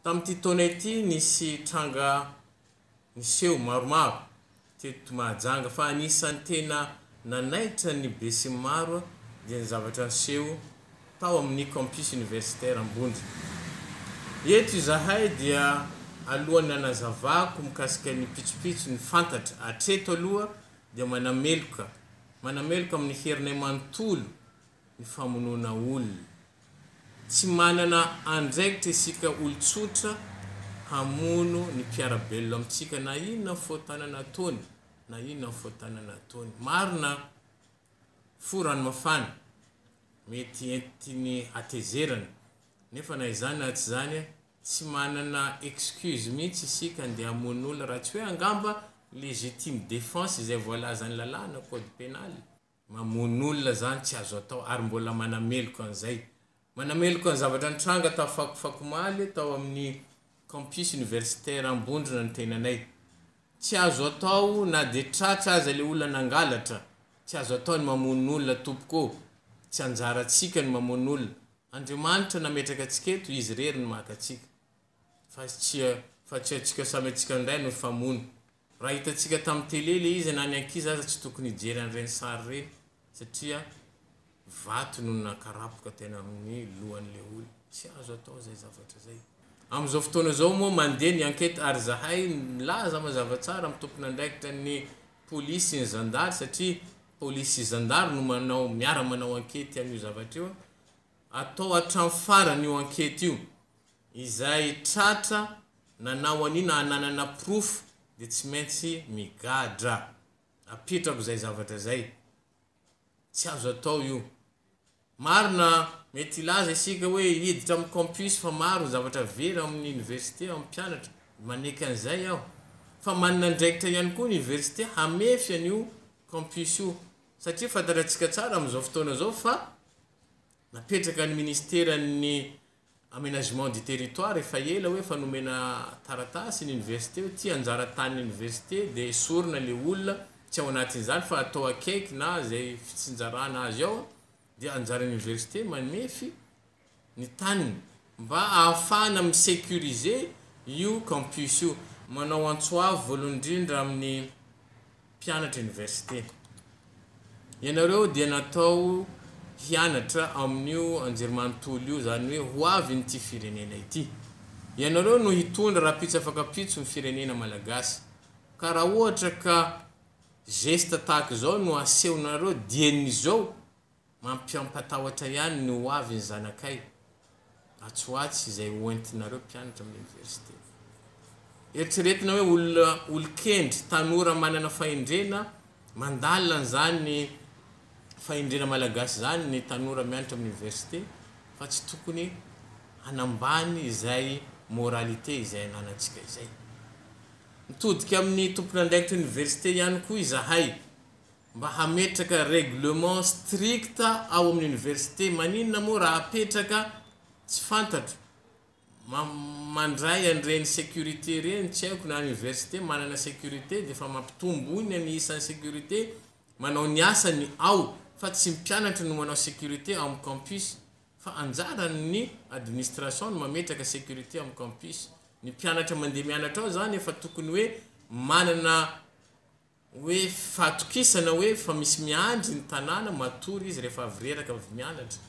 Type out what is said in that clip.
Tamin'ity taona ity nisy tranga niseho maromaro teto Mahajanga fa anisan'ny tena nanaitra ny besinimaro dia ny zavatra niseho tao amin'ny Campus Universitaire Ambondrona. Eto izahay dia alohan'ny hanazavako mikasika ny pitsopitso ny fantatra hatreto aloha dia manameloka manameloka amin'ny herinay manontolo ny famonoana olona. Tsy manana andraikitra isika olon-tsotra hamono ny mpiara-belona amintsika na inona fahotana nataony na inona fahotana nataony. Marina fo ranomafana, mety entiny hatezerana, nefa na izany na tsy izany tsy manana excuse mihitsy isika andeha hamono olona raha tsy hoe angamba légitime défense izay voalazan'ny lalàna, code pénal. Mamono olona zany tsy azo atao ary mbola manameloka an'izay. Manameloka ny zavatra nitranga tao Fakofakomaly tao amin'ny campus universitaire Ambondrona ny tenanay. Tsy azo atao na dia tratra aza ilay olona nangalatra. Tsy azo atao ny mamono olona tompoko ô. Tsy anjarantsika ny mamono olona. Andriamanitra nametraka antsika eto, Izy irery no maka antsika. Fa tsy fa tsy antsika samy antsika indray no hifamono. Raha hitantsika tamin'ny télé le izy na ny ankizy aza tsy tokony hijery an'ireny sary ireny satria vato no nakarapoka tena amin'ny lohan'le olona. Tsy azo atao izay zavatra izay. Amin'izao fotoana izao moa mandeha ny enquête ary zahay milaza mazava tsara amin'ny tompon'andraikitra ny polisy sy ny zandary satria polisy sy zandary no manao miara-manao enquête amin'io zavatra io. Atao hatramin'ny farany io enquête io. Izay tratra nanao an'io na ananana porofo dia tsy maintsy migadra. Apetrako izay zavatra izay. Tsy azo atao io. Marina mety hilaza isika hoe hiditra amin'ny campus fa maro ny zavatra very ao amin'ny université amin'ny mpianatra. Maneky an'izay aho. Fa manana andraikitra ihany koa ny université hamefy an'io campus io. Satria fantatratsika tsara amin'izao fotoana izao fa napetraka ny ministeran'ny Aménagement du territoire efa ela hoe efa nomena taratasy ny université hoe ty anjara tanin'ny université dia esorina le olona tsy ao anatin'izany fa atao akaiky na zay fitsinjarana azy ao dia anjaran'ny université manefy ny taniny mba ahafahana mi sécuriser io campus io. Manao antso avo voalohany indrindra amin'ny mpianatra université. Ianareo dia natao hianatra amin'io anjerimanontolo io, izany hoe ho avin'ity firenena ity. Ianareo no hitondra rahampitso afak'ampitso ny firenena malagasy. Ka raha ohatra ka geste tahaka izao no asehonareo dien'izao, Mampiampatahotra ihany ny ho avy ny zanakay atsy ho atsy izay ho entinareo mpianatra amin'ny université. Eritreretina hoe olona olon-kendry, tanora manana fahendrena, mandalina an'izany fahendrena malagasy izany ny tanora mianatra amin'ny université fa tsy tokony hanambany izay moralité izay ananantsika izay. Mitodika amin'ny tompon'andraikitra université ihany koa izahay. Mba hametraka règlement strict ao amin'ny université, maninona moa raha apetraka tsy fantatro, mandray an'ireny sécurité ireny, tsy haiko na université manana sécurité dia efa mampitomboina ny isan'ny sécurité manao ny asany ao fa tsy ny mpianatra no manao sécurité ao amin'ny campus fa anjaran'ny administration no mametraka sécurité ao amin'ny campus, ny mpianatra mandeha mianatra ao zany efa tokony hoe manana Hoe fatokisana hoe fa misy miandry ny tanàna, matory izy rehefa avy reraka avy mianatra.